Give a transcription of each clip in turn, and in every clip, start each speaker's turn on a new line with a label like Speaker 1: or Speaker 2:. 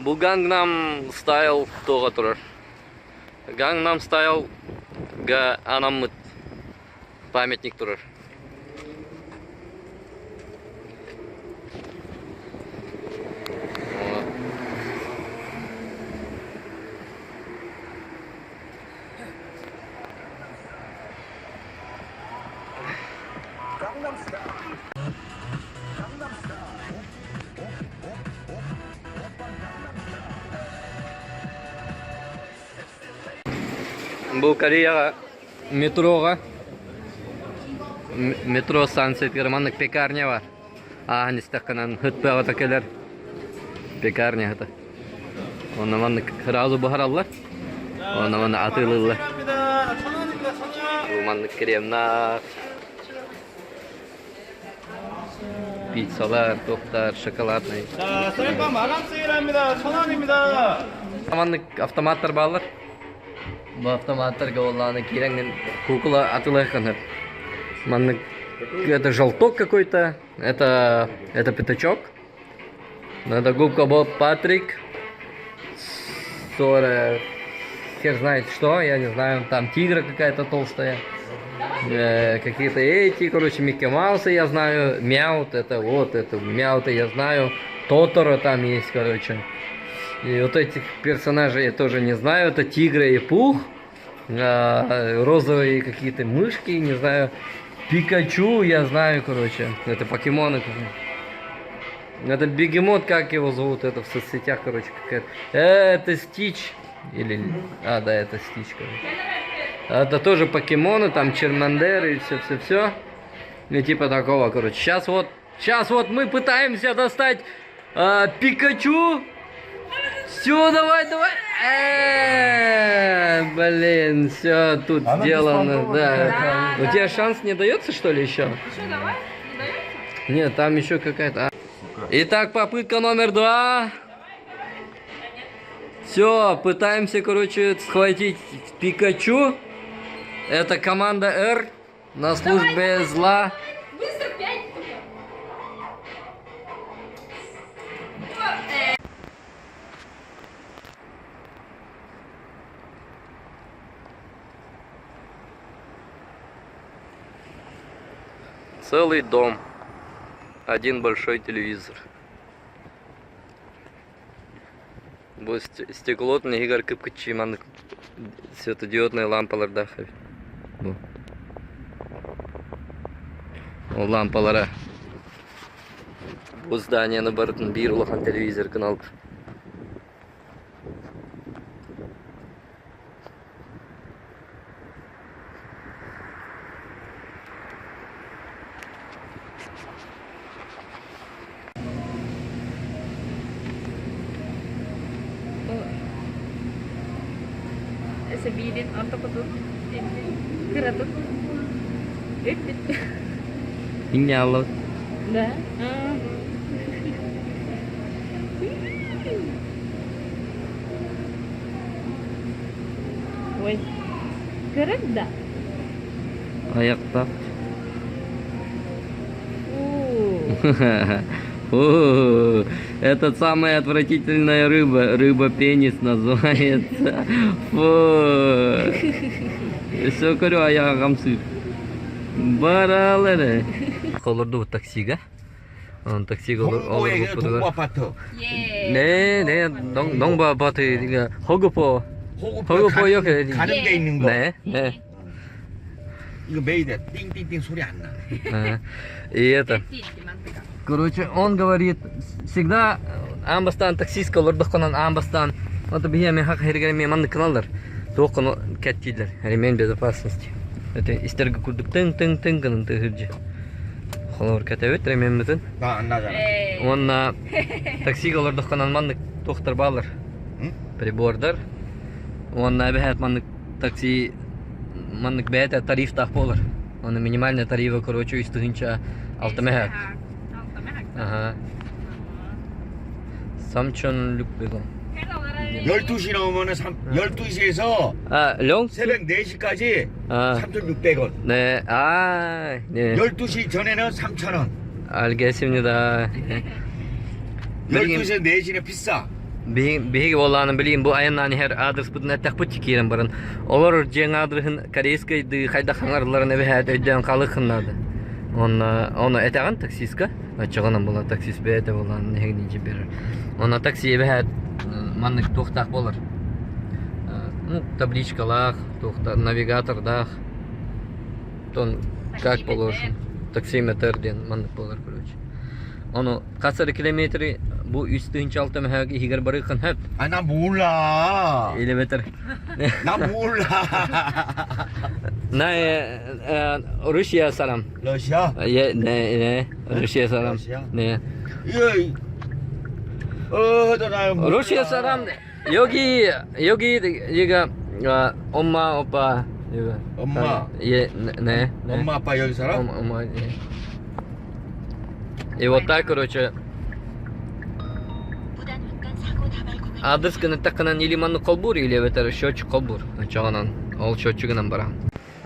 Speaker 1: Бу Gangnam Style туоҕа турар. Gangnam Style-га анаммыт памятник турар. Бу Кореяҕа метроҕа метро станциятыгар маннык пекарня бар. Ааһан истэххинэн ыттыаҕыта кэлэр пекарня ыта. Онно маннык сразу буһараллар. Онно манна атыылыыллар. Бу маннык кремнаах пиццалар, топтар, шоколадный. Маннык автоматтар бааллар. Бу автоматтарга буоллаҕына киирэҥҥин куукула атыылаһыаххын сөп. Маннык это желток какой-то, это это пятачок. Это губка Боб Патрик. Ссора, хер знает что, я не знаю, там тигра какая-то толстая. Какие-то эти, короче, Микки Мауса я знаю, Мяут, это вот, это Мяута я знаю, Тоторо там есть, короче. И вот этих персонажей я тоже не знаю, это Тигра и Пух, розовые какие-то мышки, не знаю, Пикачу я знаю, короче, это покемоны. Это бегемот, как его зовут, это в соцсетях, короче, какая-то. Это Стич. Или... А, да, это Стич, короче. Это тоже покемоны, там Чермандер и все-все-все. И типа такого, короче. Сейчас вот, сейчас вот мы пытаемся достать Пикачу. Все, давай, давай. Блин, все тут
Speaker 2: Она
Speaker 1: сделано,
Speaker 2: беспонтовая
Speaker 1: да.
Speaker 2: какая-то.
Speaker 1: У тебя шанс не дается, что ли, еще?
Speaker 3: Еще давай? Не дается?
Speaker 1: Нет, там еще какая-то. Итак, попытка номер 2. Все, пытаемся, короче, схватить Пикачу. Это команда R на службе зла.
Speaker 3: Быстро пять только.
Speaker 1: Целый дом. Один большой телевизор. Бу стеклотун иһигэр кып-кыччыы маннык светодиоднай лампалардаах эбит. Бу. Ол лампалара бу зданияны барытын биир улахан телевизор гына
Speaker 3: Эсэбиирин ортокутун кыратык үппүт.
Speaker 1: Инняллы.
Speaker 3: Да. Ой. Көрөр да.
Speaker 1: Аяктап. О, это самая отвратительная рыба. Рыба-пенис называется. Фу. Все көрү аяҕа хамсыыр. Баралары. Олордубут таксига. Он таксига
Speaker 2: 동부에 동부
Speaker 1: олорбуппутугар.
Speaker 2: 아파트.
Speaker 1: 네, 네, 농, 농부 아파트, 허그포.
Speaker 2: 호구포
Speaker 1: 허그포 옆에.
Speaker 2: 가는데 있는 거.
Speaker 1: 네, 네.
Speaker 2: 이거 매일 띵띵띵 소리 안 나.
Speaker 1: И это. Короче, он говорит, всегда аан бастаан таксистка олордоххунан аан бастаан вот биһиэхэ миэхэ иһэригэр эмиэ маннык гыналлар туох кэттииллэр ремень безопасности это истэргэ курдук тыҥ-тыҥ-тыҥ гынан тыаһыыр дьэ холобур кэтэбит ремеммитин
Speaker 2: 나 안 나잖아.
Speaker 1: уонна таксига олордоххунан маннык туохтар бааллар прибордар уонна эбэһээт маннык такси маннык бэйэтэ тарифтаах буолар уонна минимальный тарифа короче үс тыһыынча алта мэһээк Ага. 3,600원.
Speaker 2: 12시 나오면은 3, 12시에서
Speaker 1: 아, 령?
Speaker 2: 새벽 4시까지
Speaker 1: 아.
Speaker 2: 3,600원.
Speaker 1: 네. 아, 네.
Speaker 2: 12시 전에는 3,000원.
Speaker 1: 알겠습니다. 네.
Speaker 2: 12시에 4시는 비싸.
Speaker 1: Биһиги буоллаҕына билигин бу айаннаан иһэр аадырыспытын эттэхпит киирэн баран олорор дьиэҥ аадырыһын корейскайдыы хайдах хаҥарылларын эбэһээт өйдөөн хаалыаххын наада. Онно ону этэҕин таксистка, оччоҕунан буолар таксист бэйэтэ буолан эһигини биэрэр. Онно такси эбэһээт маннык туохтаах буолар. Ну, табличкалаах, туохта навигатордаах. Тон как положено. Таксиметр диэн маннык буолар короче. Ону хас эрэ километры бу үс тыһыынча алта мөһөөк иһигэр барыаххын сөп.
Speaker 2: 아, 나 몰라.
Speaker 1: Или
Speaker 2: 나 몰라.
Speaker 1: На Russia 사람.
Speaker 2: 러시아?
Speaker 1: 예, 네, 네. 러시아 사람.
Speaker 2: 러시아?
Speaker 1: 네.
Speaker 2: 예. 어, 나 몰라.
Speaker 1: 러시아 사람 여기 여기 이거 어, 엄마 오빠 이거.
Speaker 2: 엄마.
Speaker 1: 예, 네, 네. 네.
Speaker 2: 엄마 아빠 여기 살아?
Speaker 1: 엄마, 엄마, 예. И вот так, короче, Адресканы такынан или манны холбуур, или эбэтэр счетчик холбуур. Оччоҕунан ол счетчигынан баран.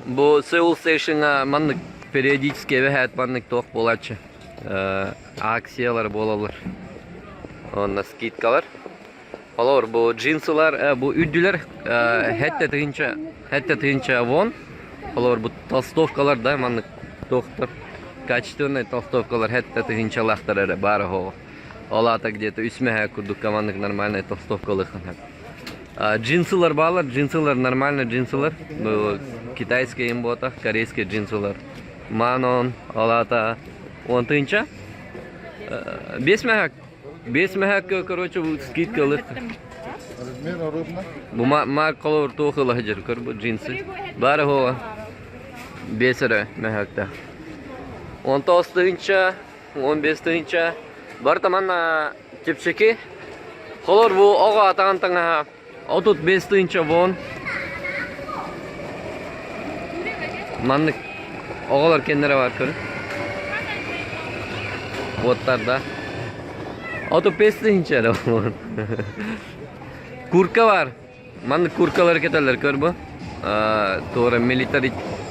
Speaker 1: Бу Сеул Стейшнга маннык периодически эбэһээт маннык туох буолааччы. Акциялар буолаллар. Онно скидкалар. Олор бу джинсылар, бу үрдүлэр сэттэ тыһыынча вон. Олор бу толстовкалар да маннык туохтар качественный толстовкалар сэттэ тыһыынчалаахтар эрэ баар оһоҕо. Ол аата где-то үс мэһэ курдукка маннык нормальный толстовкалыаххын сөп. Джинсылар баалар, джинсылар нормальный джинсылар. Бу китайский им буотах, корейский джинсылар. Манон, ол аата 10 тыһыынча. 5 мэһэк, 5 мэһэк, короче, бу скидка ылых. Бу марк холобур туох ыла сылдьар, көр бу джинсы. Бары хоҕа. 5 эрэ мэһэктээх. 19 тыһыынча, 15 тыһыынча. Барыта манна чэпчэки. Холор бу оҕо атаҕын таҥаһа 35 тыһыынча вон. Маннык оҕолор кэннэрэ бар көр. Уоттарда. 35 тыһыынча эрэ вон. Курка бар. Маннык куркалар кэтэллэр көр бу. Туора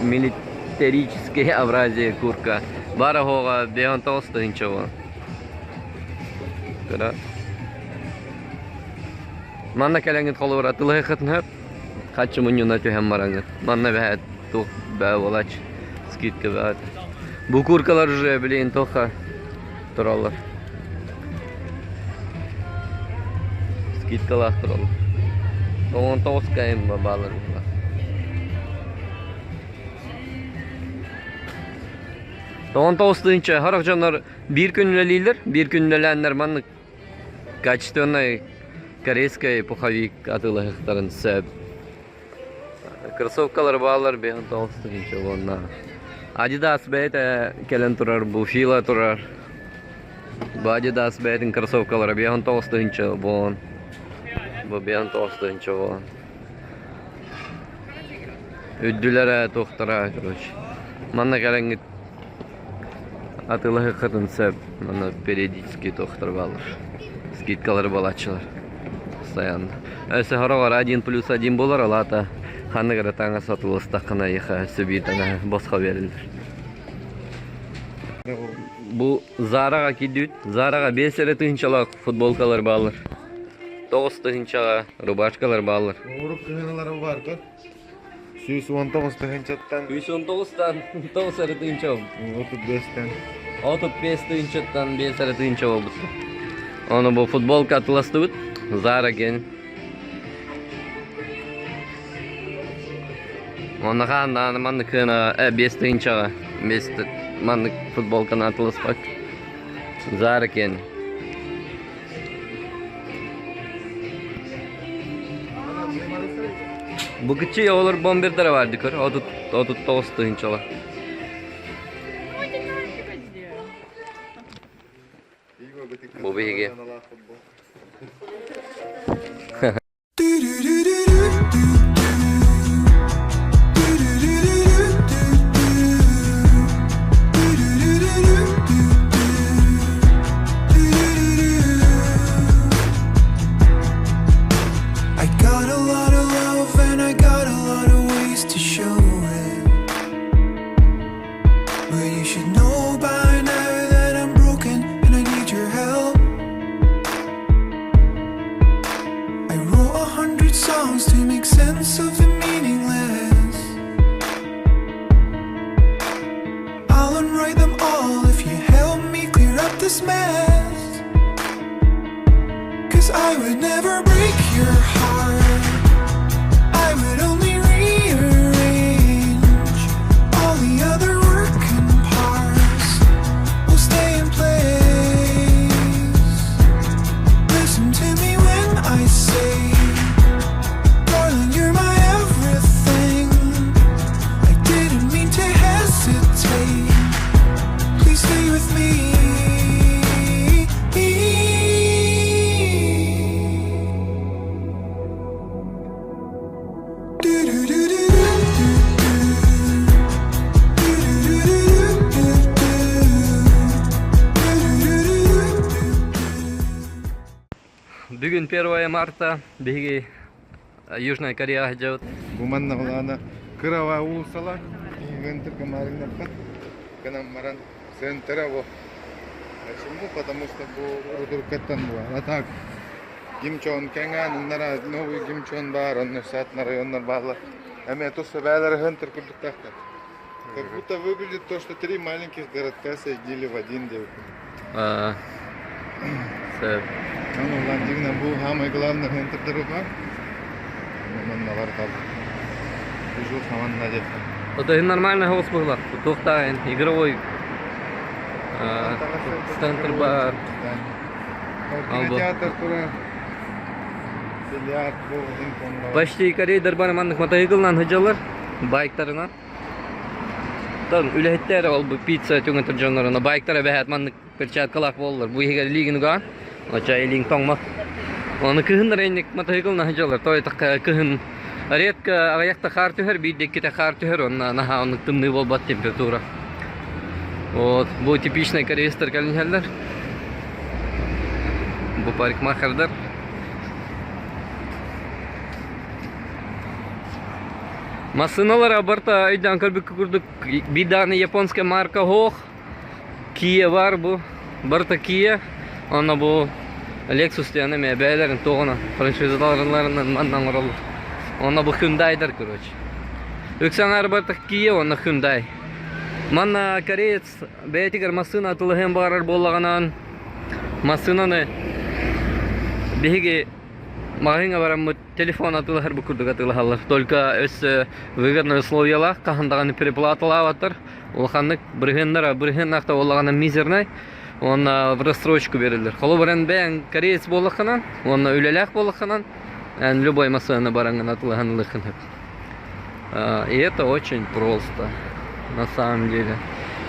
Speaker 1: милитарический образие курка. Бара хоҕа 59 тыһыынча вон. Көрө. Манна кэлэҥҥит холобура атыылаһыаххытын сөп. Хаччы мунньуна түһэн бараҥҥыт. Манна бэһээт туох бээ буолааччы. Скидка бэҕэт. Бу куркалар уже билигин туохха тураллар. Скидкалаах тураллар. 19 км баалар буолар. 19 тыһыынча сорох дьоннор биир күн үлэлииллэр, биир күн үлэлээннэр маннык качественный корейский пуховик атыылаһыахтарын сөп. Кроссовкалар баалар 59 тыһыынча уонна Adidas бэйэтэ кэлэн турар, бу Fila турар. Бу Adidas бэйэтин кроссовкалара 59 тыһыынча буолан. Бу 59 тыһыынча буолан. Үрдүлэрэ туохтара, короче. Манна кэлэҥҥит атыылаһыаххытын сөп. Манна периодически туохтар бааллар. Скидкалар буолааччылар. Постоянно. Өссө хороҕор 1+1 буолар, ол аата ханнык эрэ таҥас атыыластаххына эйиэхэ өссө биир таҥаһы босхо биэрэллэр. Бу Зараҕа киирдибит. Зараҕа 5 эрэ тыһыынчалаах футболкалар бааллар. 9 тыһыынчаҕа рубашкалар бааллар.
Speaker 4: Урук кыһыналары бар көр. 119 тыһыынчаттан
Speaker 1: 119-тан 9 эрэ тыһыынча
Speaker 4: 35-тен.
Speaker 1: 35 тыһыынчаттан 5 эрэ тыһыынча буолбут. Оны бу футболка атыыластыбыт. Зара ген. Онно хаан маннык кыана 5 тыһыынчаҕа бес маннык футболканы атыыласпак. Зара кен. Бу кичи оҕолор бомбердere vardı көр. 39 тыһыынчалар. Бу биһиги.
Speaker 5: I got a lot of love and I got a lot of ways to show it. write songs to make sense of the meaningless. I'll unwrite them all if you help me clear up this mess. Cause I would never break your heart. I would only rearrange all the other working parts will stay in place. Listen to me when I say, darling, you're my everything. I didn't mean to hesitate. Please stay with me. Do-do-do-do-do-do. Do-do-do-do-do.
Speaker 1: Бүгүн 1 марта биһиги Южная Кореяҕа сылдьабыт.
Speaker 4: Бу манна улаана кырава уулуссалар центрга маарыҥнаппат гынан баран центра во. Почему? Потому что бу урутуркаттан бу. А так Гимчон кэҥээн уннара новый Гимчон баар, онно саатна районнар бааллар. Эмиэ тус бээлэр центр курдуктаахтар. Как будто выглядит то, что три маленьких городка соединили в один деп.
Speaker 1: А, сөп.
Speaker 4: Аны улаан дьиҥинэн бу самый главный центрдэр баар. Манна бар Движуха манна диэххэ.
Speaker 1: Это нормально голос была. Туохтаан игровой центр бар.
Speaker 4: Кинотеатр тура. Бильярд, боулинг онно.
Speaker 1: Почти корейдар бары маннык мотоциклынан сылдьаллар, байктарынан. Тон үлэһиттэр ол бу пицца түҥэтэр дьоннорuna байктара бэһэт маннык перчаткалаах буоллар. Бу иһигэр илиигин угаан, оча илииҥ тоҥмот. Оны кыһын инник мотоциклынан сылдьаллар. Той такка кыһын редко аҕыйахта хаар түһэр, биирдэ иккитэ хаар түһэр, онно наһаа оннук тымныы буолбат температура. Вот, бу типичный корейстар кэлин иһэллэр. Бу парикмахердар. Массыыналара барыта өйдөөн көрбүккэ курдук биир даҕаны японскай марка суох. Kia бар бу. Барыта Kia. Онно бу Lexus диэн эмиэ бэйэлэрин туоҕунан франшизаларынан манна оҥороллор. Онно бу Hyundaiдар короче. Үксэ аҥаара барыта Kia уонна Hyundai. Манна кореец бэйэтигэр массыына атыылаһыан баҕарар буоллаҕынан массыынаны биһиги маҕаһыыҥҥа бараммыт телефон атыылаһар бу курдук атыылаһаллар. Только өссө выгодный условиялаах хаһан даҕаны переплаталаабаттар. Улаханнык бырыһыаннара бырыһыаннаах да буоллаҕына мизернай уонна в рассрочку берэллэр. Холобур эн бэйэҥ кореец буоллаххынан уонна үлэлээх буоллаххынан эн любой массыынаны бараҥҥын атыылаһан ылыаххын сөп. И это очень просто на самом деле.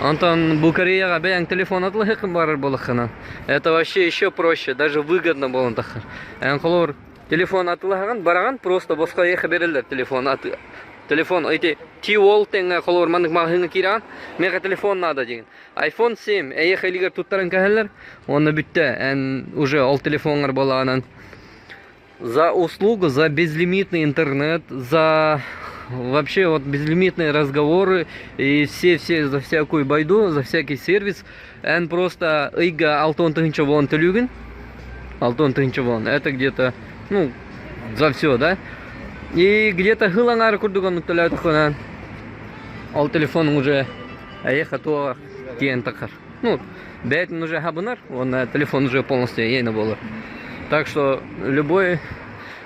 Speaker 1: Онтон бу Кореяҕа бэйэҥ телефон атыылаһыаххын баҕарар буоллаххына это вообще еще проще, даже выгодно буолан таххар. Эн холобур телефон атыылаһаҕын, бараҕын просто босхо эйиэхэ берэллэр телефон аты телефон эти T-Wall тэҥҥэ холобур маннык маҕаһыыҥҥа киирэҕин, миэхэ телефон надо диэн. iPhone 7 эйиэхэ илигэр туттаран кэһэллэр, уонна бүттэ, эн уже ол телефоҥҥар буолаҕынан за услугу, за безлимитный интернет, за вообще вот безлимитные разговоры и все-все за всякую байду, за всякий сервис, эн просто ыйга алтан тыһыынча вон төлүүгүн, алтан тыһыынча вон, это где-то, ну, за все, да? И где-то сыл аҥаара курдук оннук төлөөтөххүнэ, ол телефон уже эйиэхэ туох тиийэн тахар. Ну, бэйэтин уже хабынар, уонна телефон уже полностью эйиэнэ буолар. Так что любой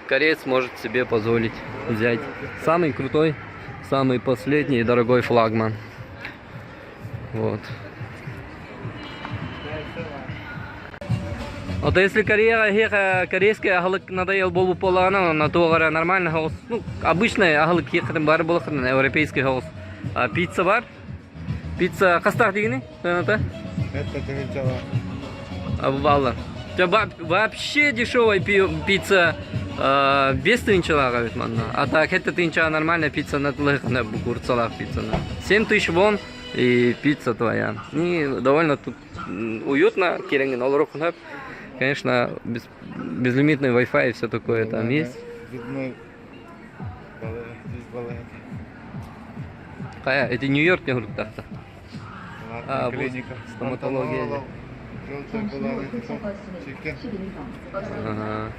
Speaker 1: кореец может себе позволить взять самый крутой, самый последний и дорогой флагман. Вот. Вот если Корея, корейский аһылык надоел буолбут буоллаҕына, онно туох эрэ нормальный соҕус, ну, обычный аһылык киэхэтин баар буоллаххына, европейский соҕус пицца бар. Пицца хастаах диигиний сыаната?
Speaker 4: Это тыһыынчалаах.
Speaker 1: А, бааллар. Вообще дешевая пицца без тыһыынчалаах эбит манна. А так это тыһыынчаҕа нормальная пицца на бу курцалаах пиццаны. 7 тысяч вон и пицца твоя. И довольно тут уютно, киирэҥҥин олоруоххун сөп. Конечно, безлимитный Wi-Fi и все такое там есть.
Speaker 4: Зубной здесь балет.
Speaker 1: Хайа, эти Нью-Йорк не курдуктаахта. А,
Speaker 4: Ладно,
Speaker 1: бу
Speaker 4: клиника.
Speaker 1: стоматология.
Speaker 4: Стоматолог. Желтый была, чеки.
Speaker 1: Ага.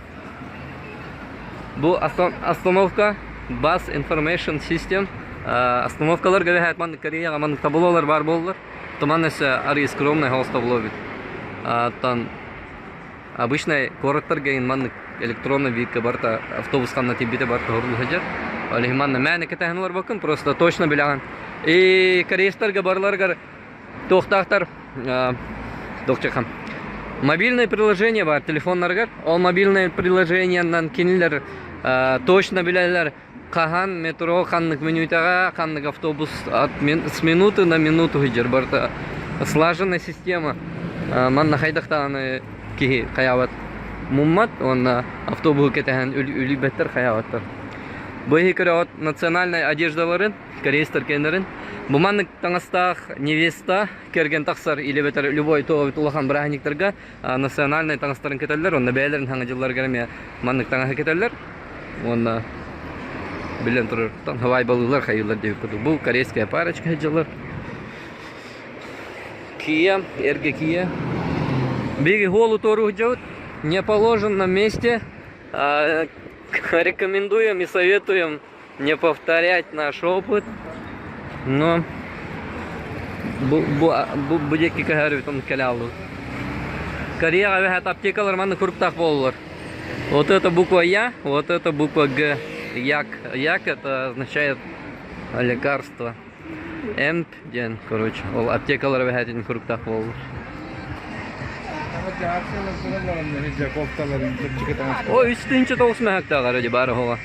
Speaker 1: Бу остановка Bus Information System остановкаларга эбэһээт маннык Кореяҕа маннык таблолар баар буоллар. Туман өссө арый скромный соҕус табло эбит. Оттон обычный куораттарга маннык электронный витка барыта автобус ханна тиийбитэ барыта хоруй сылдьар. Ол иһин манна мээнэ кэтэһэн олорбоккун, просто точно билэҕин. И корейстарга барыларыгар туохтаахтар докчахан мобильное приложение бар телефоннарыгар. Ол мобильное приложениенан кинилэр точно билэллэр хаһан метро ханнык мүнүүтэҕэ ханнык автобус от с минуты на минуту сылдьар барыта слаженная система манна хайдах даҕаны киһи хайаабат муммат уонна автобуһу кэтэһэн үлүйбэттэр хайаабаттар бу иһи көрөҕүт национальнай одеждаларын корейстар кэннэрин бу маннык таҥастаах невеста кэргэн тахсар или эбэтэр любой туох улахан бырааһынньыктарга национальнай таҥастарын кэтэллэр уонна бэйэлэрин саҥа дьылларыгар эмиэ маннык таҥаһы кэтэллэр уонна биллэн турар хавайбалыылар хайыылар диэбит курдук бу корейская парочка дьыллар Кия эргэ Кия биһиги хуолу туоруу сылдьабыт не положен на месте рекомендуем и советуем не повторять наш опыт но бу бу бу бу диэки көһөрүбүт кэлэ хааллыбыт Кореяҕа эбэһээт аптекалар манна куруктаах буолаллар вот это буква Я вот это буква Г Як Як это означает лекарство Эмп диэн короче ол аптекалар эбэһээтин куруктаах буолаллар Ой, үс тыһыынча тоҕус мөһөктөөх эрэ баар оһоҕо.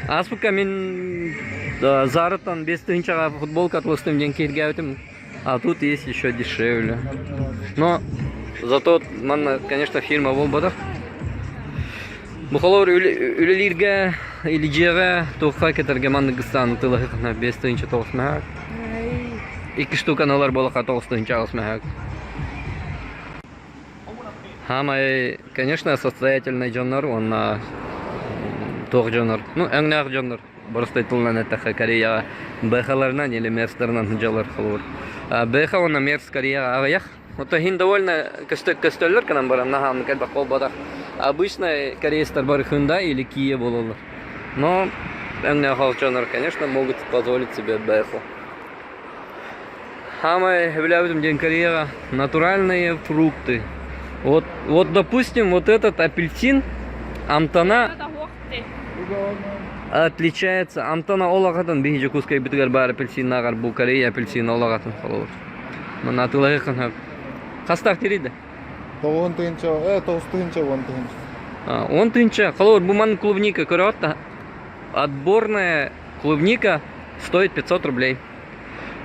Speaker 1: Ааспыкка мин Зараттан 5 тыһыынчаҕа футболка атластым диэн киһиргээбитим. А тут есть еще дешевле. Но зато манна, конечно, фирма буолбатах. Бу холобур үлэлииргэ или дьиэҕэ туохха кэтэргэ маннык ыстааны тылаһыхна 5 тыһыынча 9 мөһөөк. Икки штуканы ылар буоллахха 9 тыһыынча 8 мөһөөк. Хаамай, конечно, состоятельный дьоннор уонна туох дьоннор, ну, өҥнөөх дьоннор, боростой тылынан эттэххэ, Кореяҕа БХ-ларынан или Мерстарынан сылдьаллар холобур. БХ уонна Мерс Кореяҕа аҕыйах. Ото иһин довольно көстөллөр гынан баран наһааны элбэх буолбатах. Обычно корейстар бары Hyundai или Kia буолаллар. Но өҥнөөх дьоннор, конечно, могут позволить себе БХ. Самое сөбүлээбитим диэн Кореяҕа натуральные фрукты. Вот, вот допустим, вот этот апельсин амтана отличается. Амтана олох атын биһи Дьокуускайбытыгар баар апельсиннааҕар бу Корея апельсина олох атын холобур. Манна атыылаһыаххын сөп. Хастаах тирийдэ?
Speaker 4: 9 тыһыынча, 9 тыһыынча, 10 тыһыынча.
Speaker 1: 10 тыһыынча. Холобур, бу маннык клубника көрөҕүт да отборная клубника стоит 500 рублей.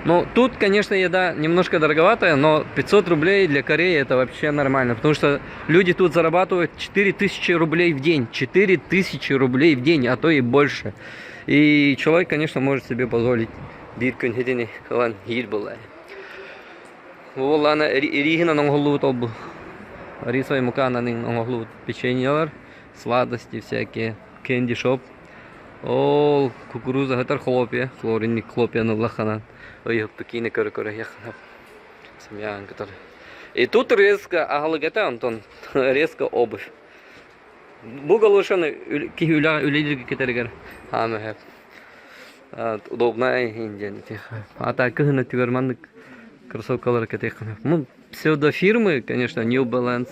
Speaker 1: Ну, тут, конечно, еда немножко дороговатая, но 500 рублей для Кореи это вообще нормально, потому что люди тут зарабатывают 4000 рублей в день, 4000 рублей в день, а то и больше. И человек, конечно, может себе позволить биир күн итини ылан сиир буолла. Буоллаана рииһинэн оҥоһуллубут ол бу. Рисовый муканан оҥоһуллубут печеньелар, сладости всякие, кэнди шоп. Ол кукуруза сытар хлопья, хлоринник хлопьяны ыллаххына ыйыһыппы киинэ көрө-көрө иһиэххин семьяҕын кытары. И тут резко аһылык этэ, онтон резко обувь. Бу галошаны киһи үлэҕэ үлэлииргэ кэтэригэр хаама сөп. Удобная диэн А так кыһын өттүгэр маннык кроссовкалары кэтиэххин сөп. Ну, псевдофирмы, конечно, New Balance.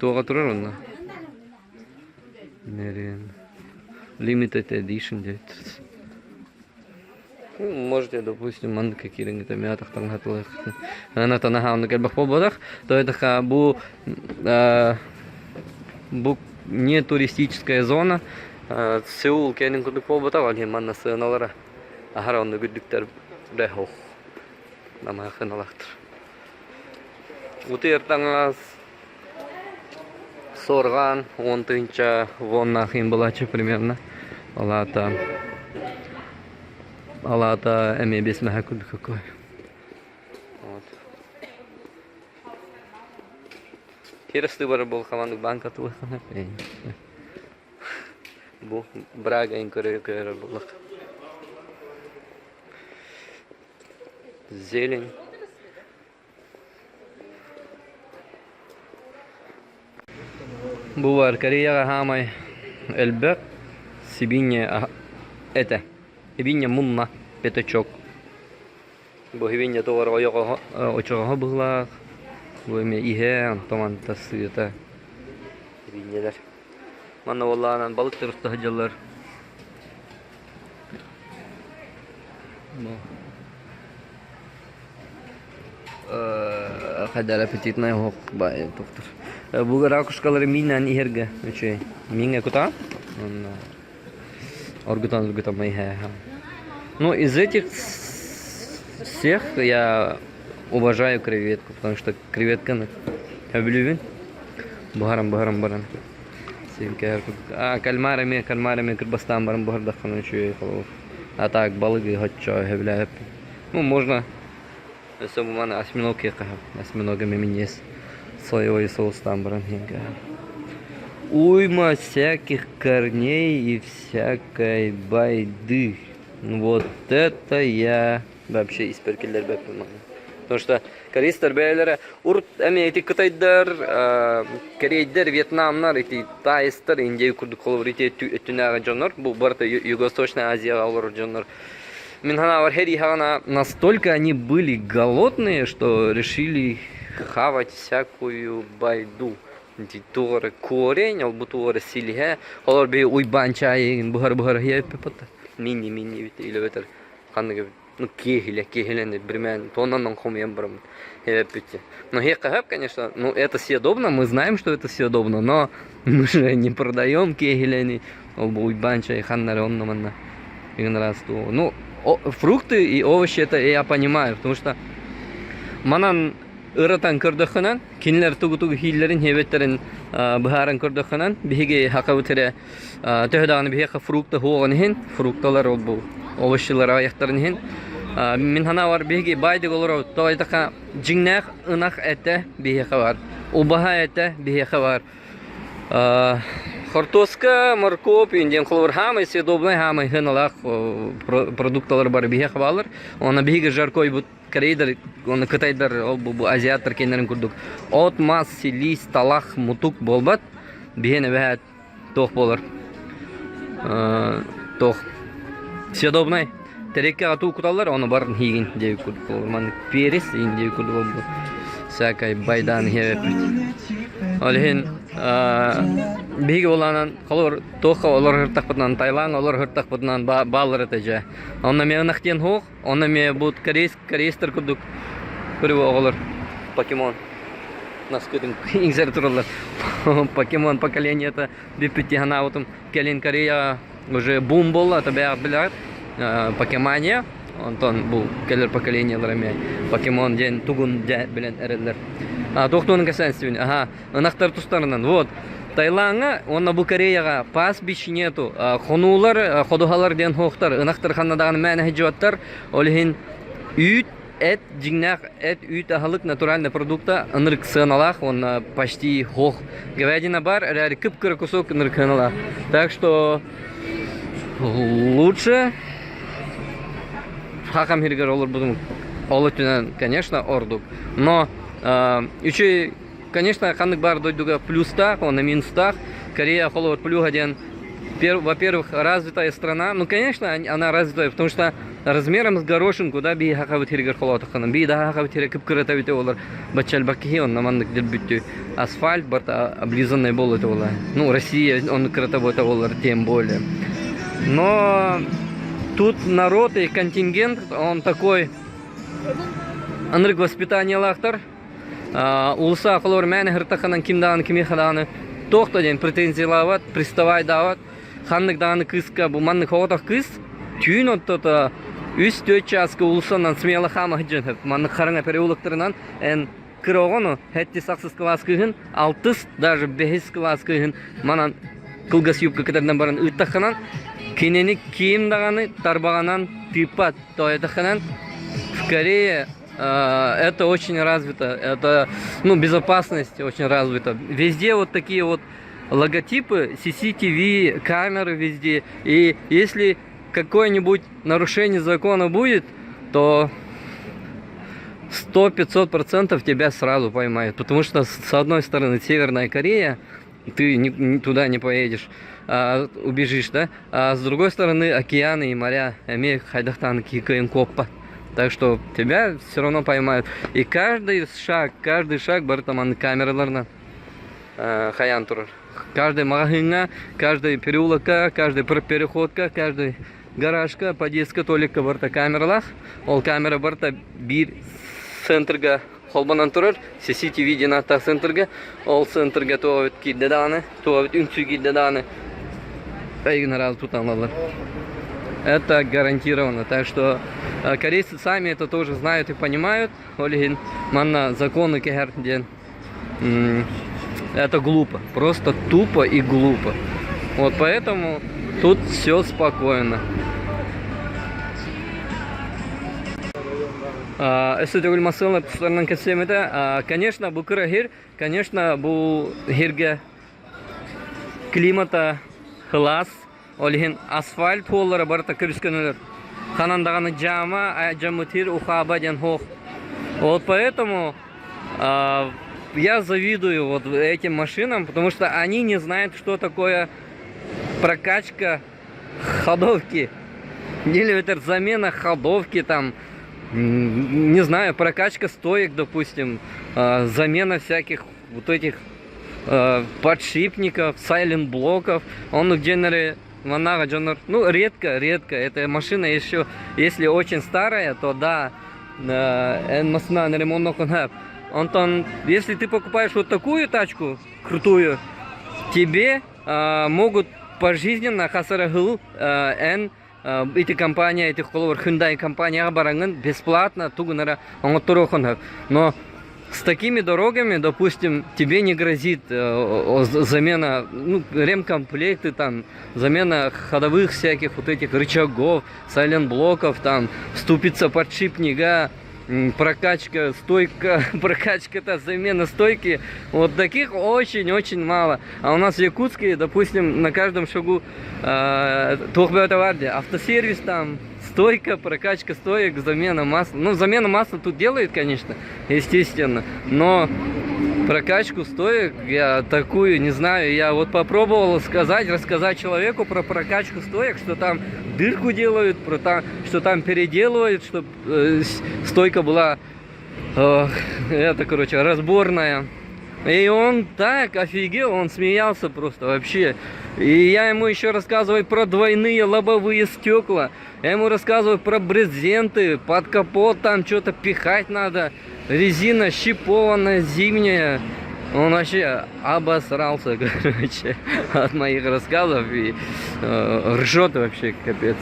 Speaker 1: Туоҕа турар онно? Limited Edition диэт. Ну, можете, допустим, маннык киириҥҥитэ миатахтан хатылыаххытын. Ана наһааннык элбэх буолбатах. То это бу бу не туристическая зона. Сеул кэнин курдук буолбатах, ол иһин манна сыаналара аһара оннук үрдүктэр бэһох намыһахыналаахтар. Утуйар таҥас суорҕан 10 тыһыынча воннаах иһин булааччы примерно. Ол аата ол аата эмиэ 5 мэһэ курдук какой. Вот. Тересты бар был хамандык банка тулахана. Бу Брага көрөр буллах. Зелень. Бу бар Кореяҕа хаамай элбэх сибиинньэ этэ. Сибиинньэ мунна, пятачок. Бу сибиинньэ тоҕо эрэ ойоҕоһо очоҕоһо быһыылаах. Бу эмиэ иһэ, онтон манта сыата. Сибиинньэлэр. Манна буоллаҕынан балык туруста сылдьаллар. Хайдара аппетитнай оһох баайы тохтор. Бу ракушкалары миинэн иһэргэ үчүгэй. Мииҥҥэ кутаҕын уонна оргутан оргутан иһэ. Ну, из этих всех я уважаю креветку, потому что креветканы сөбүлүүбүн. Буһаран буһаран баран А кальмар эмиэ кальмар эмиэ кырбастаан баран буһардаххына үчүгэй холобур. А так балыгы хоччо сөбүлээбэппин. Ну, можно өссө бу маны осьминог киэхэ осьминог эмиэ минньигэс соевый соустаан баран иһиэххэ. Уйма всяких корней и всякой байды. Вот это я вообще испэр киллэрбэппин маны. Потому что корейстар бэйэлэрэ урут эмиэ ити кытайдар, корейдэр, вьетнамнар, ити таистар, Индия курдук холобур ити өттүнээҕи дьоннор, бу барыта Юго-Восточная Азияҕа олорор дьоннор Мин санаабар һэрииһэҕинэ настолько они были голодные, что решили хавать всякую байду. Ити туох эрэ корень, ол бу туох эрэ силиһэ, олор биһи Уйбаан чаайыгын буһар-буһар иһиэппит мини-мини эбит или эбэтэр ханнык эбит ну киэһилэ киэһилэни бирмээн туоннан хомуйан бараммыт эбэппит Ну хе конечно, ну это съедобно, мы знаем, что это съедобно, но мы же не продаем киэһилэни ол бу Уйбаан чай ханна онно манна Ну, фрукты и овощи это я понимаю, потому что манан ырытан көрдөххүнэн, кинилэр тугу-тугу сииллэрин, сиэбэттэрин быһааран көрдөххүнэн, биһиги хакабыт эрэ төһө даҕаны биһиэхэ фрукта суоҕун иһин, фрукталар ол бу овощилар аҕыйахтарын иһин, мин санаабар биһиги баайдык олоробут. Тоҕо диэтэххэ, дьиҥнээх ынах этэ биһиэхэ баар, убаһа этэ биһиэхэ баар. Хортуоска, моркуоп диэн холобур хаамай съедобнай хаамай сыаналаах продукталар бары биһиэхэ бааллар. Уонна биһиги жаркойбут корейдар уонна кытайдар ол бу азиаттар киэннэрин курдук от мас, силиис, талах, мутук буолбат. Биһиэнэ эбэһээт туох буолар туох съедобнай Тэриэккэҕэ туу куталлар, ону барытын иһиигин диэбит курдук буолар. Маннык перец иһин диэбит курдук буолбут. Всякай байдаан иһэбэппит. Ол иһин биһиги улаанан холобур туохха олор сыртахпытынан Таиланд олор сыртахпытынан бааллар этэ дьэ. Онно эмиэ ынах диэн суох, онно эмиэ бу корейс корейстар курдук көрүбү оҕолор покемон наскытын иҥсэр тураллар. Покемон поколениета бүппүт дии санаабытым. Кэлин Корея уже бум буолла, это бэйэҕит билэҕит. Покемания, онтон бу кэлэр поколениелар эмиэ покемон диэн тугун дьэ билэн эрэллэр. Туох туһунан кэпсээн истибин? Аха, ынахтар тустарынан. Вот, Таилаҥҥа уонна бу Кореяҕа пастбищ нету. Хонуулар, ходуһалар диэн суохтар. Ынахтар ханна даҕаны мээнэ сылдьыбаттар. Ол иһин үүт Эт, дьиҥнээх эт, үүт аһылык натуральный продукта ынырык сыаналаах уонна почти суох. Говядина бар, эрээри кып-кыра кусок ынырык сыаналаах. Так что лучше хахам сиригэр олорбутум ол өттүнэн, конечно, ордук. Но үчүгэй, конечно, ханнык баар дойдуга плюстаах уонна минустаах. Корея холобур плюһа диэн во-первых, развитая страна. Ну, конечно, она развитая, потому что размером с горошинку, да, бии хахабыт сиригэр холоотоххуна, бии да хахабыт сирэ кып-кырата бүтэ олар, бачча киһи онно маннык дирбүттү асфальт барта облизанный бол это была. Ну, Россия, он кырата бота олар, тем более. Но тут народ и контингент, он такой, ынырык воспитаниелаахтар, Уулусса холобур мээнэ сырыттаххынан ким даҕаны кимиэхэ даҕаны туох да диэн претензиялаабат, приставайдаабат. Ханнык даҕаны кыыска бу маннык соҕотох кыыс түүн ортото үс-түөрт чааска уулуссанан смело хаама сылдьан сөп. Маннык хараҥа переулоктарынан эн кыра оҕону сэттис-ахсыс кылаас кыыһын, алтыс даже бэһис кылаас кыыһын манан кылгас юбка кытарынан баран ыыттаххынан кинини ким даҕаны тарбаҕынан тыыппат. Тоойотаххынан в Корее это очень развито, это, ну, безопасность очень развита. Везде вот такие вот логотипы, CCTV, камеры везде. И если какое-нибудь нарушение закона будет, то 100-500% тебя сразу поймают. Потому что, с одной стороны, Северная Корея, Ты не, туда не поедешь, а, убежишь, да? А с другой стороны океаны и моря, эмиэ хайдах кикаем коппа. Так что тебя все равно поймают. И каждый шаг барыта маннык камераларынан хайаан турар. Каждый маҕаһыыҥҥа, каждый переулокка, каждый переходка, каждый гаражка, подъездка, туалекка барыта камералаах. Ол камера барыта биир центрга холбонон турар. CCTV диэн ааттаах центрга. Ол центрга туох киирдэ даҕаны, туох үҥсүү киирдэ даҕаны эйигин сразу тутан ылаллар. Это гарантированно. Так что корейцы сами это тоже знают и понимают. Ол иһин манна законы кэһэр диэн это глупо. Просто тупо и глупо. Вот поэтому тут все спокойно. Өссө төгүл массыына тустарынан кэпсиэм этэ. Конечно, бу кыра сир, конечно, бу сиргэ климата сылаас, ол иһин асфальт суоллара барыта көбүс-көнөлөр. Ханан даҕаны дьаама, дьаммыт сир ухааба диэн суох. Вот поэтому я завидую вот этим машинам, потому что они не знают, что такое прокачка ходовки. Или это замена ходовки там, не знаю, прокачка стоек, допустим, замена всяких вот этих подшипников, сайлент-блоков. Оннук дьиэлэри манна дьоннор, ну, редко, редко. Эта машина еще, если очень старая, то да, массыына ремонт. Онтон, если ты покупаешь вот такую тачку, крутую, тебе могут пожизненно хас эрэ сыл эн ити компания, ити холобур Hyundai компанияҕа бараҥҥын бесплатно тугун эрэ оҥотторуоххун. Но с такими дорогами, допустим, тебе не грозит замена, ну, ремкомплекты там, замена ходовых всяких вот этих рычагов, сайлент-блоков, там, ступица подшипника, прокачка, стойка, прокачка-то, замена стойки. Вот таких очень-очень мало. А у нас в Якутске, допустим, на каждом шагу автосервис там, стойка, прокачка стоек, замена масла. Ну, замена масла тут делают, конечно, естественно, но прокачку стоек я такую не знаю. Я вот попробовал сказать, рассказать человеку про прокачку стоек, что там дырку делают, про там, что там переделывают, чтобы стойка была, это, короче, разборная. И он так офигел, он смеялся просто вообще. И я ему еще рассказываю про двойные лобовые стекла. Я ему рассказываю про брезенты, под капот там что-то пихать надо. Резина щипованная, зимняя. Он вообще обосрался, короче, от моих рассказов и ржет вообще, капец.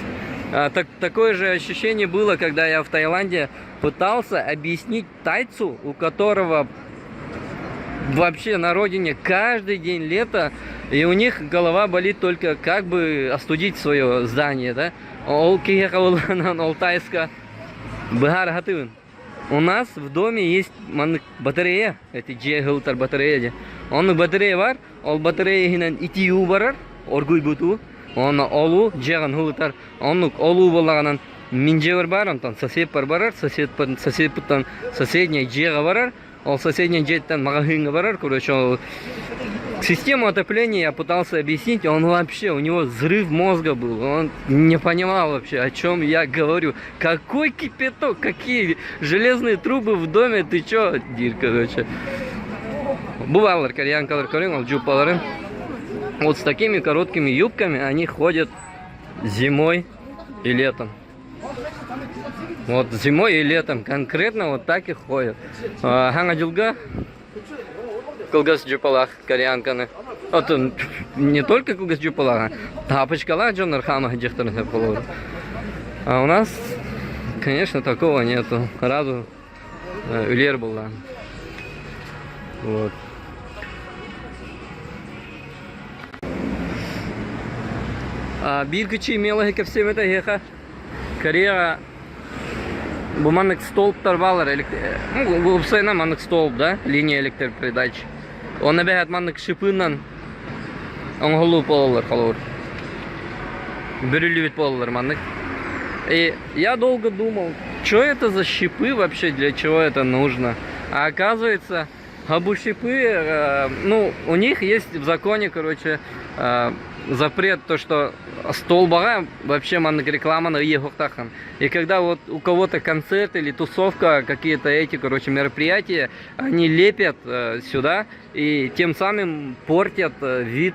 Speaker 1: А, так, такое же ощущение было, когда я в Таиланде пытался объяснить тайцу, у которого вообще на родине каждый день лето, и у них голова болит только, как бы остудить свое здание, да? Ол ол тайска У нас в доме есть батарея, эти дьиэ батарея дии. Онно батарея баар, ол батарея иһинэн итии уу барар, оргуйбут уу. Онно ол уу дьиэҕин сылытар, оннук ол уу буоллаҕынан мин дьиэбэр баар, онтон соседпар барар, сосед, соседпыттан соседняй дьиэҕэ барар, ол соседняй дьиэттэн маҕаһыыҥҥа барар, короче, ол систему отопления я пытался объяснить, он вообще, у него взрыв мозга был, он не понимал вообще, о чем я говорю. Какой кипяток, какие железные трубы в доме, ты чё, диир, короче. Бу бааллар, кореянкалар көрүҥ, ол дьууппаларын. Вот с такими короткими юбками они ходят зимой и летом. Вот зимой и летом конкретно вот так и ходят. Саҥа дьылга кылгас дьууппалаах кореянканы. Вот не только кылгас дьууппалаах, тапочкалаах дьоннор хаама сылдьыахтарын. А у нас, конечно, такого нету. Сразу үлүөр буолла. Вот. Биир кичи мелочь кэпсиэм этэ эһиэхэ. Кореяҕа бу маннык столбтар бааллар, ну, уопсайынан маннык столб, да, линия электропередач. Онно эбэһээт маннык шипынан оҥоһуллубут буолаллар холобур. Бүрүллүбүт буолаллар маннык. И я долго думал, что это за щипы вообще, для чего это нужно. А оказывается, Хабушипы, ну, у них есть в законе, короче, запрет, то, что столбаҕа вообще маннык рекламаны ыйыахтааххын. И когда вот у кого-то концерт или тусовка, какие-то эти, короче, мероприятия, они лепят сюда и тем самым портят вид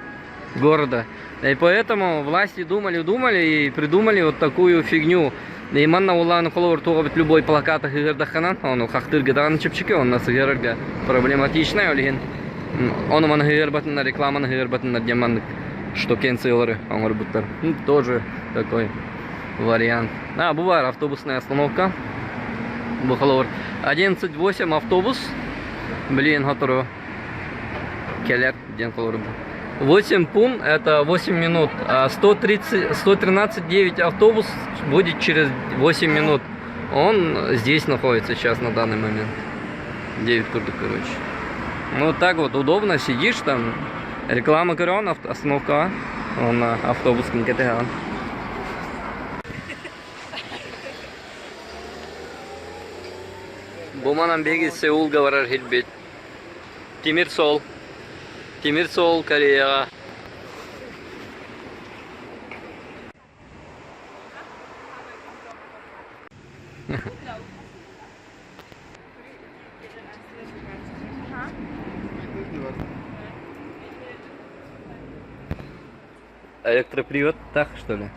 Speaker 1: города. И поэтому власти думали-думали и придумали вот такую фигню. И манна улааны холобур туоҕа любой плакаты ыһыырдаххынан, ону хахтыырга даҕаны чэпчэки, онно сыһыарарга проблематичнай, ол иһин ону маны ыһыырбатыннар, рекламаны ыһыырбатыннар диэн маннык штукенциялары оҥорбуттар. Тоже такой вариант. А, бу баар автобусная остановка. Бу холобур 11.8 автобус. Блин, сотору кэлэр диэн холобур. 8 пун это 8 минут. А 130, 113.9 автобус будет через 8 минут. Он здесь находится сейчас на данный момент. 9 курдук, короче. Ну, вот так вот удобно, сидишь там, реклама көрөн, остановка, он автобус кэтэһэҕин. Бу манан биһиги Сеулга барар сирбит. Тимир суол. Тимир суол Кореяҕа. Электропривод так, что ли?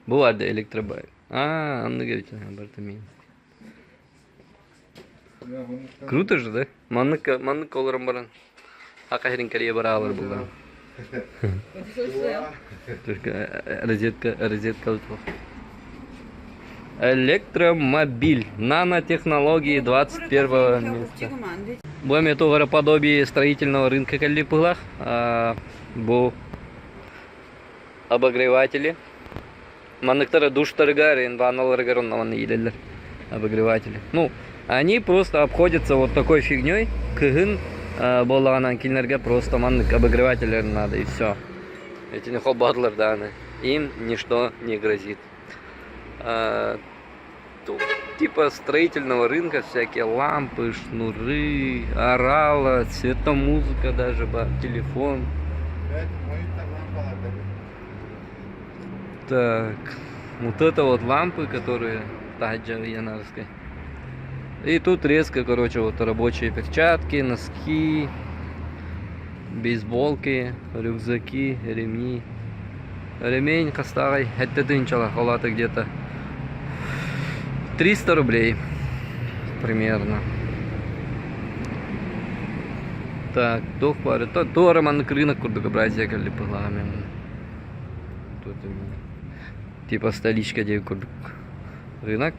Speaker 1: Бу баар электробайк. Аа, оннук эбит апартамент. Круто же, да? Маннык маннык олорон баран Ака сирин кэрийэ бараалар буллаҕым. Только розетка, розетка Электромобиль. Нанотехнологии 21 места. Бу эмиэ туох эрэ подобие строительного рынка кэлли быһыылаах. Бу обогреватели. Манныктара душтарыгар, ванналарыгар онно манна иилэллэр обогреватели. Ну, они просто обходятся вот такой фигней. Кыһын буоллаҕынан кинилэргэ просто маннык обогревателлэр надо и все. Итини холбоотулар даҕаны. Им ничто не грозит. Тут типа строительного рынка всякие лампы, шнуры, орала, цветомузыка даже, телефон. Так, вот это вот лампы, которые таджа янарской. И тут резко, короче, вот рабочие перчатки, носки, бейсболки, рюкзаки, ремни. Ремень хастааҕый сэттэ тыһыынчалаах, ол аата где-то 300 рублей примерно. Так, туох баар туора маннык рынок курдук Бразия кэллип быһыылаах Тут типа столичка диэн курдук рынок.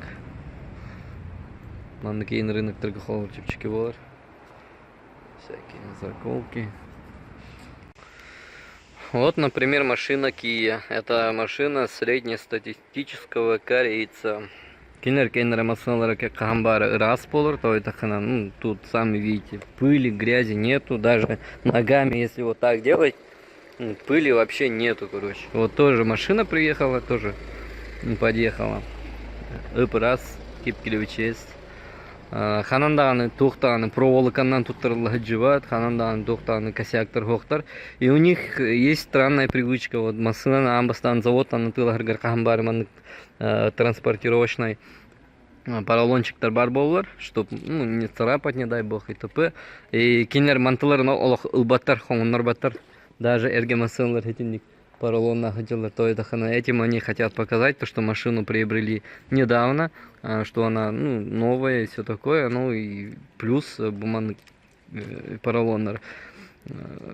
Speaker 1: Маннык иин рыноктарга холобур чэпчэки буолар. Всякие заколки. Вот, например, машина Kia. Это машина среднестатистического корейца. Кинилэр кинилэр массыыналара хаһан баара ыраас буолар, то это ну, тут сами видите, пыли, грязи нету, даже ногами, если вот так делать, пыли вообще нету, короче. Вот тоже машина приехала, тоже подъехала. Ып-ыраас, кип-килэбичиэс. Ханан даҕаны туох даҕаны проволоканнан туттарылла сылдьыбат, ханан даҕаны туох даҕаны косяктар суохтар. И у них есть странная привычка, вот массыынаны аан бастаан заводтан атыылаһаргар хаһан баары маннык транспортировочный поролончиктар баар буоллар, чтоб ну, не царапать, не дай бог, и т.п. И кинилэр мантыларын олох ылбаттар, хоҥуннарбаттар. Даже эргэ массыыналар итинник поролоннаах сылдьаллар. То это этим они хотят показать, то, что машину приобрели недавно, что она ну, новая и все такое. Ну и плюс бу маннык поролоннар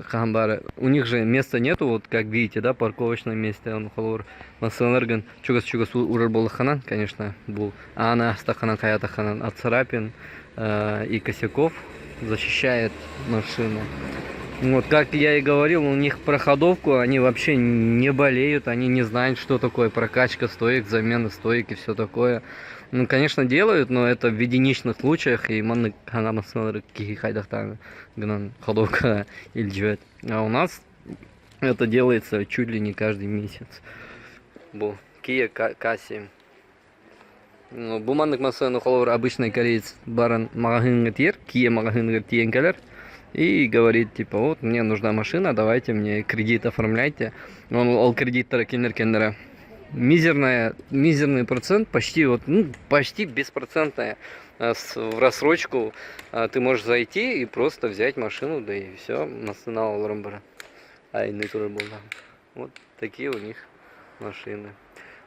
Speaker 1: хаһан баара у них же места нету, вот как видите, да, парковочном месте он холобур массыыналаргын чугас-чугас уурар буоллаххына, конечно, бу аана астаххынан хайаатаххынан от царапин и косяков защищает машину. Вот, как я и говорил, у них проходовку они вообще не болеют, они не знают, что такое прокачка стоек, замена стоек и все такое. Ну, конечно, делают, но это в единичных случаях, и маннык саҥа массыыналары киһи хайдахтаан гынан ходовка илдьибэт. А у нас это делается чуть ли не каждый месяц. Бу Kia K7. Бу маннык массыынаны холобур обычный кореец баран маҕаһыыҥҥа тиийэр, Kia маҕаһыыныгар тиийэн кэлэр и говорит типа вот мне нужна машина, давайте мне кредит оформляйте. Он ол кредиттара кинилэр кэннэрэ мизерная, мизерный процент, почти вот, ну, почти беспроцентная в рассрочку ты можешь зайти и просто взять машину, да и все, массыына олорон баран. Айны турар буолла. Вот такие у них машины.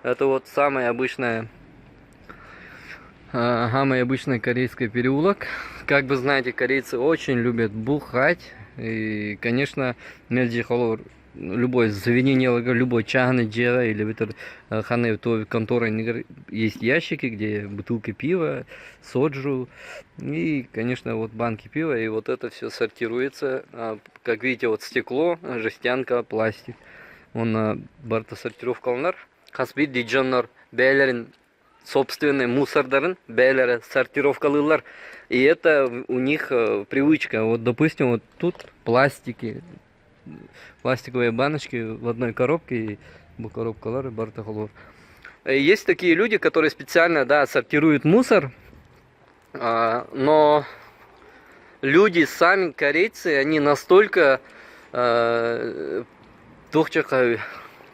Speaker 1: Это вот самая обычная самый обычный корейский переулок. Как вы знаете, корейцы очень любят бухать. И, конечно, мэлдьи холобур любой заведение, любой чааһынай дьиэҕэ или эбэтэр ханна контора есть ящики, где бутылки пива, соджу и, конечно, вот банки пива. И вот это все сортируется. Как видите, вот стекло, жестянка, пластик. Онно барыта сортировкаланар. Хас биирдии дьоннор бэйэлэрин собственный мусордарын бэйэлэрэ сортировкалыыллар. И это у них привычка. Вот, допустим, вот тут пластики, пластиковые баночки в одной коробке, и бу коробкалар барыта холобур. Есть такие люди, которые специально, да, сортируют мусор, но люди сами, корейцы, они настолько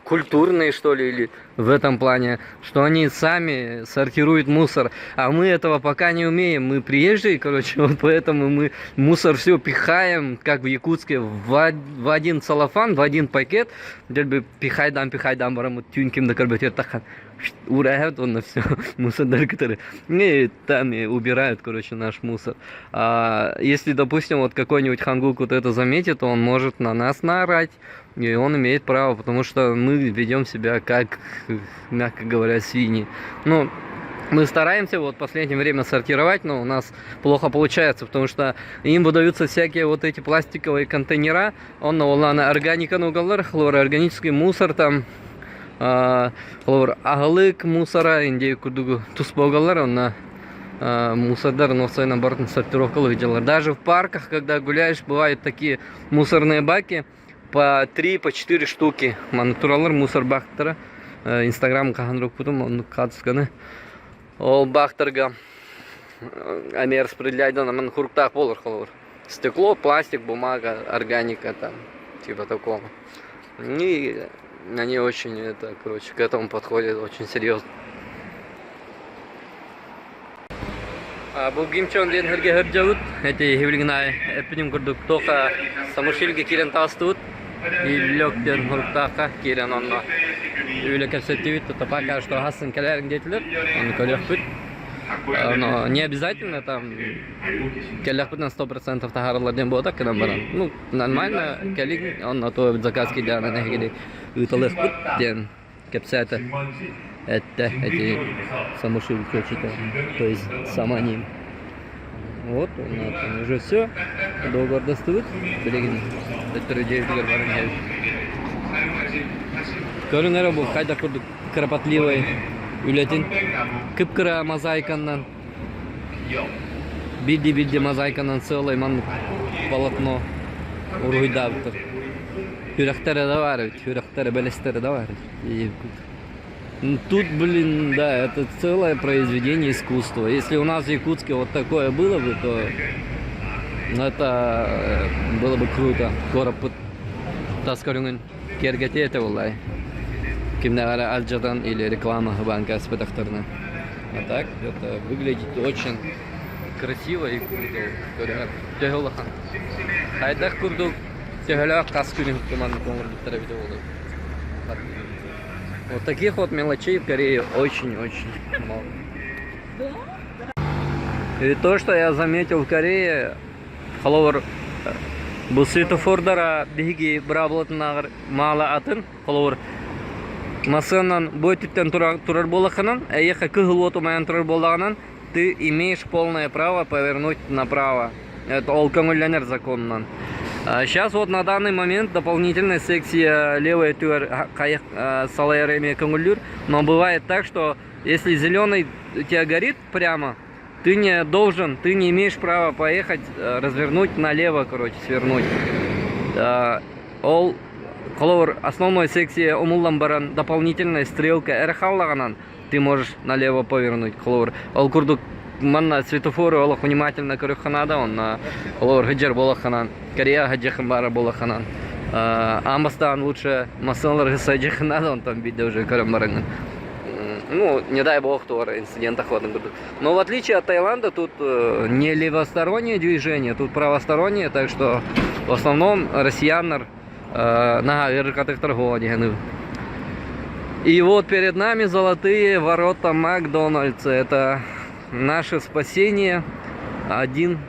Speaker 1: культурные, что ли, или в этом плане, что они сами сортируют мусор, а мы этого пока не умеем, мы приезжие, короче, вот поэтому мы мусор все пихаем, как в Якутске, в один целлофан, в один пакет, дэлби пихайдаан баран түүн ким да көрбөт тахан ууран онно все мусордары кытары и там и убирают, короче, наш мусор. А если, допустим, вот какой-нибудь хангук вот это заметит, он может на нас наорать, и он имеет право, потому что мы ведем себя как, мягко говоря, свиньи. Ну, мы стараемся вот в последнее время сортировать, но у нас плохо получается, потому что им выдаются всякие вот эти пластиковые контейнера, онно буоллаҕына органиканы угаллар, хлороорганический мусор там, холобур аһылык мусора индия курдугу туспа угаллар, онно мусордар уопсайынан барытын сортировкалыы дьаллар. Даже в парках, когда гуляешь, бывают такие мусорные баки по три, по четыре штуки. Манна тураллар мусор бактара. Инстаграм хаһан укпутум, оннук хаартысканы. Ол бактарга эмиэ распределяйдан аман хуруктаах буолар холобур. Стекло, пластик, бумага, органика там, типа такого. И они очень это, короче, к этому подходят очень серьезно. Бу Гимчон диэн сиргэ сылдьабыт. Эти билигин эппитим курдук туох Самушилгэ киирэн таҕыстыбыт. Иллок диэн суруктаахха киирэн онно үлэ кэпсэттибит. Тута пока что аһасын кэлээриҥ диэтилэр. Ону көрүөхпүт. Но не обязательно там кэллэхпитинэ 100% таһаараллар диэн буолбатах гынан баран. Ну, нормально кэлиҥ, онно то заказ киирдэҕинэ нэһигини ыыталыахпыт диэн кэпсээтэ. Эттэ эти самушил чочута, то есть саманим. Вот, там уже все, договордастыбыт, билигин төттөрү дьиэбитигэр баран иһэбит. Көрүҥ эрэ бу хайдах курдук кропотливай үлэтин кып-кыра мозаиканнан биирдии-биирдии мозаиканан сыалай маннык полотно уруһуйдаабыттар. Сүрэхтэрэ да баар эбит, сүрэхтэрэ, бэлэстэрэ да баар эбит. Тут, блин, да, это целое произведение искусства. Если у нас в Якутске вот такое было бы, то это было бы круто. Куораппыт тас көрүҥүн киэргэтиэ этэ буоллай. Кимнээҕэр эрэ алдьатан или реклама баан кээспэтэхтэринэ. А так это выглядит очень красиво и круто. Көрүҥэр төһө улахан. Хайдах курдук төһөлөөх хас күнү маннык оҥорбуттар эбитэ буолуой. Вот таких вот мелочей в Корее очень-очень много. И то, что я заметил в Корее, холобур бу светофордара биһиги быраабылатынааҕар маала атын холобур массыынанан бу өттүттэн турар буоллаххынан эйиэхэ кыһыл уот умайан турар буоллаҕынан ты имеешь полное право повернуть направо это ол көҥүллэнэр законунан сейчас вот на данный момент дополнительная секция левая өттүгэр хайах салайар эмиэ көҥүллүүр но бывает так что если зеленый у тебя горит прямо ты не должен, ты не имеешь права поехать, развернуть налево, короче, свернуть. Ол холобур основной секция умуллан баран дополнительная стрелка эрэ хааллаҕынан. Ты можешь налево повернуть, холобур. Ол курдук манна светофору олох внимательно көрүөххэ наада, онно холобур сылдьар буолаххынан, Корея сылдьыаххын баара буолаххынан, аан бастаан лучше массыыналарга сылдьыаххын наада, онтон биирдэ уже көрөн бараҥҥын. Ну, не дай бог, туора инцидент охватын курдук. Но в отличие от Таиланда, тут не левостороннее движение, тут правостороннее, так что в основном россияннар наһаа ыарырҕатык торговать И вот перед нами золотые ворота Макдональдса. Это наше спасение. Один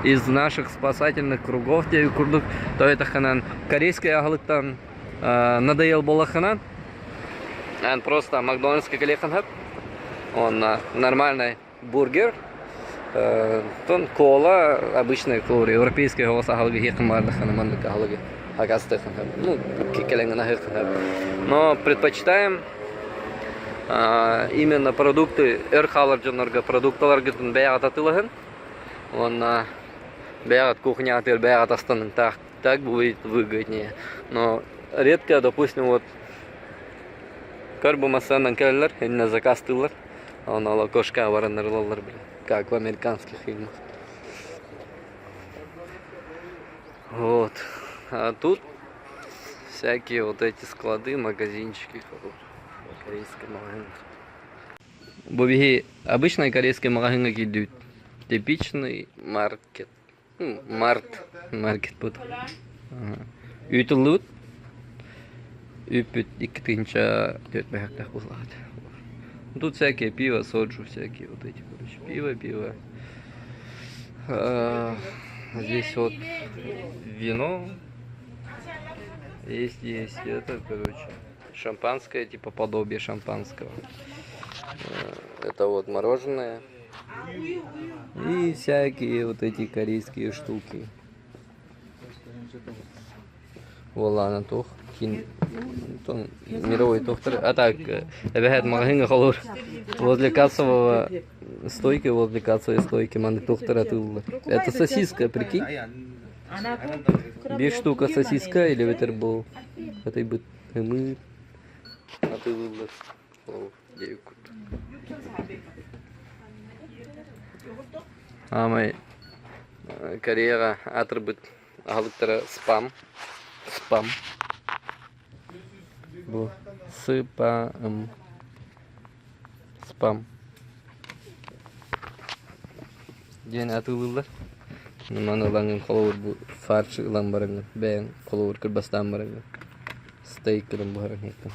Speaker 1: из наших спасательных кругов курдук. То это ханан корейский аһылыктан надоел буоллаххына. Он просто Макдональдска кэлиэххин Он нормальный бургер. Тон кола обычная кола, европейская голос аһылыгы иһиэххин баҕардаххына маннык аһылыгы акастыаххын ну кэлэҥҥин аһыаххын Но предпочитаем именно продукты өр хаалар дьоннорго продукталаргытын бэйэҕит атыылаһын уонна бэйэҕит кухняҕытыгар бэйэҕит астанын так так будет выгоднее. Но редко, допустим, вот көр бу массыынанан кэлэллэр, иннэ заказтыыллар. Оны окошко бараннар ылаллар, бля, как в американских фильмах. Вот. А тут всякие вот эти склады, магазинчики, корейский магазин. Бу биһи обычный корейский магазиҥҥа киирдибит. Типичный маркет. Март. Маркет бут. Үүт ыллыбыт. Үүппүт икки тыһыынча түөрт бэһэхтээх буоллаҕа. Тут всякие пиво, соджу всякие вот эти, короче, пиво, пиво. Здесь вот вино. Есть, есть это, короче, шампанское, типа подобие шампанского. Это вот мороженое. И всякие вот эти корейские штуки. Буоллаҕына туох киин мировой доктор а так эбэһээт маҕаһыыҥҥа холуур возле кассового стойки возле кассовой стойки маннык доктор атыыллар это сосиска прикинь биир штука сосиска или эбэтэр бу атыйбыт ымыы атыылыыллар Аамай Кореяҕа аатырбыт аһылыктара спам. Спам. Бу сыпам. Спам. Диэн атыылыыллар. Маны ылаҥҥын холобур бу фарш ылан бараҥҥын бэйэҥ холобур кырбастаан бараҥҥын стейк гынан буһаран иһиэххин.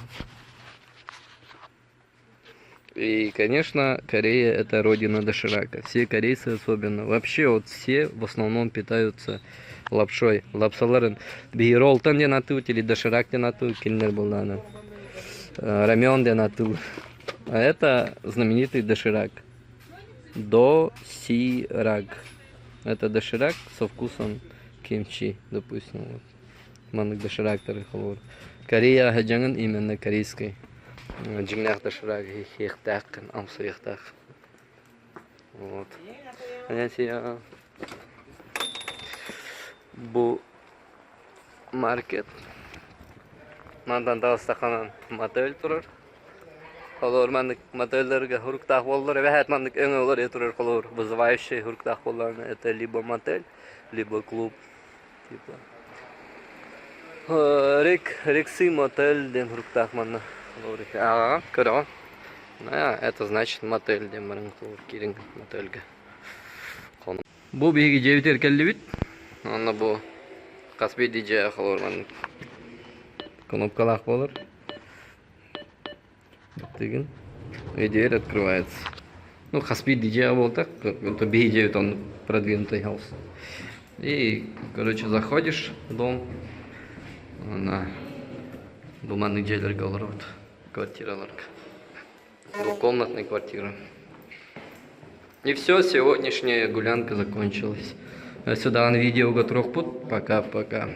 Speaker 1: И, конечно, Корея это родина доширака. Все корейцы особенно. Вообще вот все в основном питаются лапшой. Лапсаларын биһи роллтон диэн атыыбыт или доширак диэн атыы кинилэр буоллаҕына. Рамен диэн атыы. А это знаменитый доширак. До-си-рак. Это доширак со вкусом кимчи, допустим. Вот. Маннык доширактары холобур. Корея дьаҥын именно корейской дьиҥнээх доширак иһиэхтээххин, амсайыахтаах. Вот. Бу маркет. Мантан таҕыстаххына мотель турар. Холобур маннык мотеллэргэ хуруктаах буоллар эбэһээт маннык өҥө олорор турар холобур вызывающий хуруктаах буоллаҕына это либо мотель, либо клуб. Типа Рик Рикси мотель диэн хуруктаах манна холобур ааҕаҕын көрөҕүн. Это значит мотель диэн баран холобур киириҥ мотельга. Бу биһиги дьиэбитигэр кэллибит. Онно бу хас биирдии дьиэ холобур маннык кнопкалаах буолар. Тыгын. И дверь открывается. Ну, хас биирдии дьиэҕэ буолтах, это биһиги дьиэбит оннук продвинутый хаус. И, короче, заходишь в дом, на бу маннык дьиэлэргэ олоробут, квартираларга. Двухкомнатная квартира. И все, сегодняшняя гулянка закончилась. Сюда на видео готов. Пока-пока.